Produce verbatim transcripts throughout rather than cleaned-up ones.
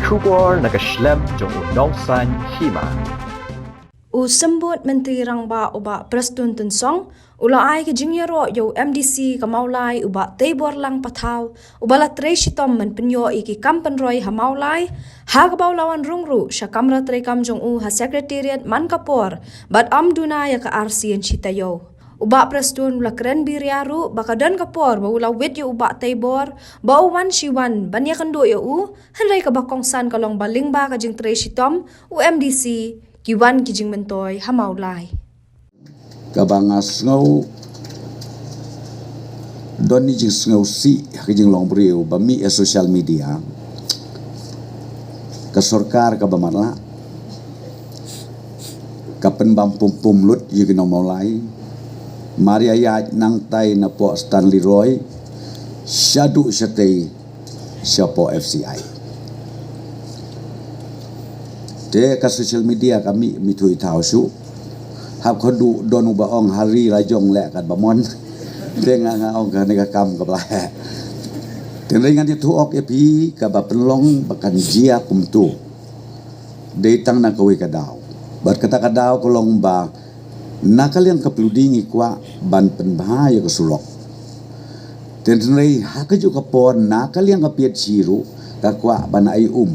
Khubor na ka shlem jong u Nongsaiñ Hima. U Symbud Myntri Rangbah u Bah Prestone Tynsong u la ai ka jingïaroh ïa u M D C ka Mawlai u Bah Teiborlang Pathaw, uba la trei shitom ban pynïoh ïa ki kam pynroi ha Mawlai, ha kaba u la wan rung ruh sha kamra treikam jong u ha Secretariat man ka por bad ym duna ïa ka arsien shi taïew. U Bah Prestone u la kren biria ruh ba ka don ka por ba u la wit ïa u Bah Teibor ba u wan shi wan ban ïakynduh ïa u, hynrei kaba kongsan ka long ba lyngba ka jingtrei shitom u M D C ki wan ki jingmyntoi ha Mawlai. Kaba nga sngew, don ni jingsngewsih ha ka jinglong briew ba mih ha social media. Ka sorkar kaba matlah ka pynbam pum pum lut ïa ki nong Mawlai. Mar ïa ïaid nangtai napoh Stanley Roy shaduh shatei shapoh F C I. Te ka social media ka mih mih thui thaw shuh. Hap khon du don uba ong hari la jong leh kat ba mon. Te nga nga ong kane ka kam ka bla heh. Te ngan ïathuh ok ïa phi kaba pynlong ba kan jia kumtu. Dei tang na kawei ka daw. Bad kata ka daw ka long ba na ka liang ka plu ding i kwah ban pynbha ïa ka surok. Te hynrei ha kajuh ka por na ka liang ka P H C ruh ka kwah ban ai um.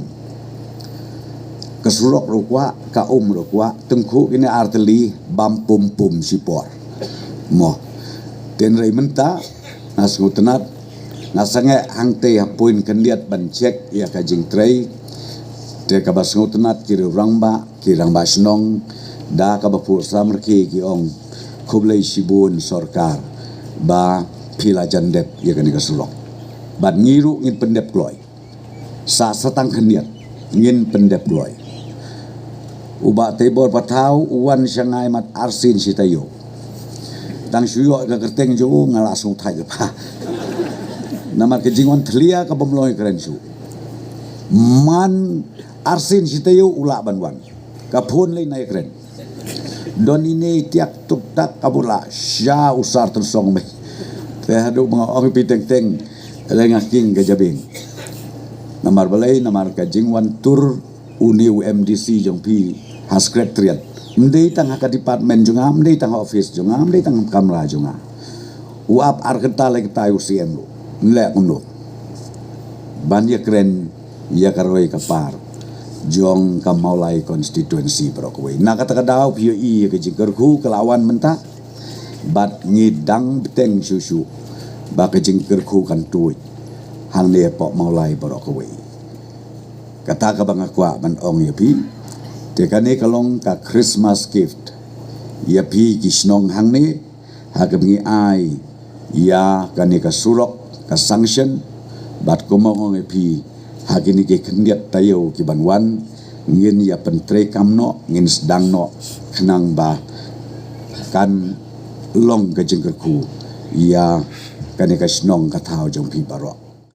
Ka surok ruh kwah, ka um ruh kwah, tyngkhuh kine artylli bam pum pum shipor. Mo. Te hynrei mynta nga sngewtynnat, nga sangeh hangtei ha point khyndiat ban check ïa ka jingtrei. Te kaba sngewtynnat ki rangbah, ki rangbah shnong, da kaba pur samrkhie ki ong khublei shibun sorkar ba phi la jan dep ïa kane ka surok. Bad ngi ruh ngin pyndep kloi. Sa satang khyndiat ngin pyndep kloi. U Bah Teibor Pathaw u wan sha ngi mat arsien shi taïew. Tang shu ïoh ka kyrteng jong u nga la sngewthait lypa. Namar ka jingwan thlia ka bym long ïakren shuh. Man arsien shi taïew u lah ban wan. Ka phone lei na ïakren. Don ine i tiak tuk tak ka bula sha u Sar Tynsong mei. Te haduh ba nga ong ïa phi teng teng lei nga king ka jabieng. Namar balei, namar ka jingwan tur une u M D C jong phi ha Secretariat. Ym dei tang ha ka department jong nga, ym dei tang ha office jong nga, ym dei tang ha kamra jong nga. U ap ar kynta lai kynta ïa u C M ruh. Nleh kumno ban ïakren ïa ka roi ka par jong ka Mawlai constituency baroh kawei. Na kata ka daw phi ïohi ïa ka jingkyrkhu ka la wan mynta. Bad ngi dang bteng shuh shuh ba ka jingkyrkhu kan tuid hangne hapoh Mawlai baroh kawei. Kata kaba nga kwah ban ong ïa phi. Te kane ka long ka Christmas gift ïa phi ki shnong hangne, ha kaba ngi ai ïa kane ka surok ka sanction. Bad kumba nga ong ïa phi, ha kine ki khyndiat taïew ki ban wan ngin ïa pyntreikam noh, ngin sdang noh khnang ba kan long ka jingkyrkhu ïa kane ka shnong ka thaw jong phi baroh.